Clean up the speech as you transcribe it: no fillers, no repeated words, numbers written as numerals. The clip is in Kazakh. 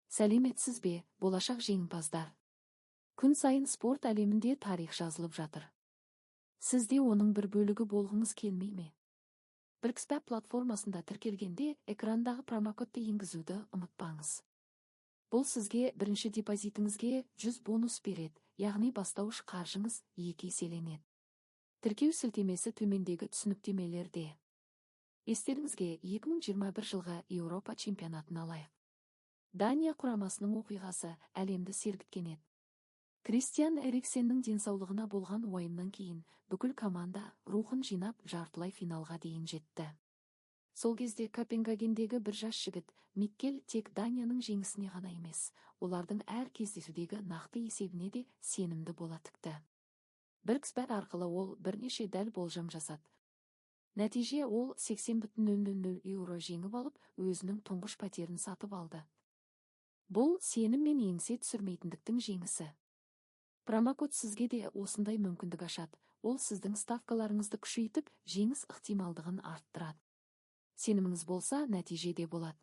Сәлеметсіз бе, болашақ жеңімпаздар! Күн сайын спорт әлемінде тарих жазылып жатыр. Сіз де оның бір бөлігі болғыңыз келмей ме? 1xBet платформасында тіркелгенде экрандағы промокодты енгізуді ұмытпаңыз. Бұл сізге бірінші депозитіңізге 100 бонус береді, яғни бастауыш қаржыңыз екі еселенеді. Тіркеу сілтемесі төмендегі түсініктемелерде. Естеріңізге 2021 жылғы Еуропа чемпионатын алайық. Дания құрамасының оқиғасы әлемді сергіткен еді. Кристиан Эриксеннің денсаулығына болған уайымнан кейін бүкіл команда рухын жинап, жартылай финалға дейін жетті. Сол кезде Копенгагендегі бір жас жігіт Миккель тек Данияның жеңісіне ғана емес, олардың әр кездесудегі нақты есебіне де сенімді бола тікті. 1xBet арқылы ол бірнеше дәл болжам жасады. Нәтиже: ол 80,00 еуро жеңіп алып, өзінің тұңғыш пәтерін сатып алды. Бұл – сенім мен еңсе түсірмейтіндіктің жеңісі. Промокод сізге де осындай мүмкіндік ашады. Ол сіздің ставкаларыңызды күшейтіп, жеңіс ықтималдығын арттырады. Сеніміңіз болса, нәтиже де болады.